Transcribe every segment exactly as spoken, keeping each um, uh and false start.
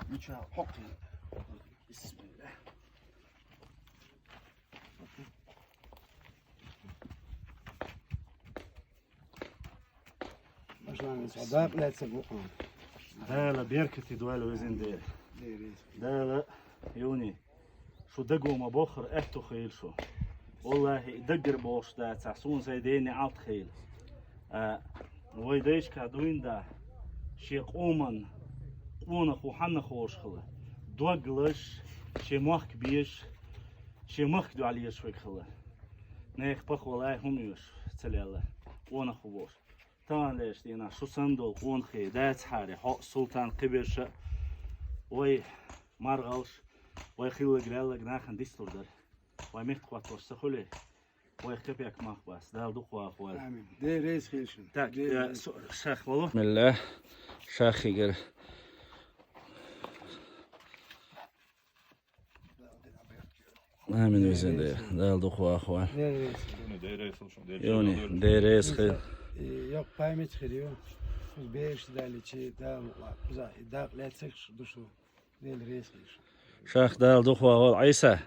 Ничего, хоккей. Бисмилла. Дала беркате дойла везан Дала. Дала, Юни, шу дагома бохар аьтту хилла шу. Валлахи, даггара бохуш дацахь, суна сайн дена алт хилла. А, вай дайшка дуйна да, шен къоман къонахо хьанна ховш хила. Доглаш, шен мохк беш, шен махка дуьхьал еш вайга хила. Нех пах валай хӀума еш, ца лелла, къонахо бохуш. Тахана леш дийна шу санна долу къонахий дацахьара, хьо Султан кхиберша, вай маргӀалш, вай хиллаг-леллаг нахана дицлур дара. Вай мехкахотталаш ца хуьлий, вай кепек мах бац, Дала дукха вахавойла. Амин. Дела реза хила шуна. Так, Дела э, реза. Со-, шах волу? Милла, шахигар. Амин, везан Дела. Дала дукха вахавойла. Дела реза. Дела реза хила шуна. Юни, Дела реза хила. И, йоккха память хир ю. Бераш даличи, Дала, за, и дакъа лециг ду шу. Дела реза хила шу. Шах, Дала дукха вахавойла. Ӏийса.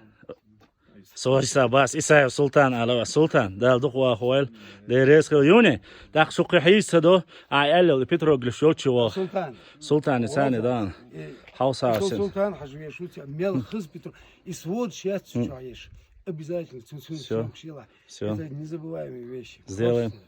Со Ӏийса бац, Исаев Султан ала ва. Султан, Дала дукха вахавойла. Дела реза хила. Юни, тӀаккха шу кхин хьийза ца до, а аьлла, Петроглиш йолчу ваха. Султан. Султан, и царна дан. Э, Хьовса Сул-, Султан хьажа веш ву, ца-, мел хаза Петро-, и сводаш яц цу чохь еш. Обязательно, цу, цу, Всё. Цу шила. Всё. Это незабываемые вещи. Сделаем. Просто.